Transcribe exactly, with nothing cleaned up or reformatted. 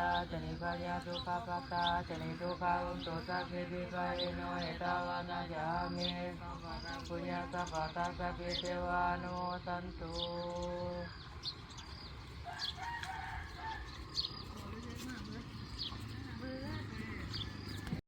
anīghā ca nibbhayā dukkhappattā ca niddukkhā hontu sabbepi pāṇino. Ettāvatā ca amhehi sambhataṃ puññasampadaṃ sabbe devānumodantu.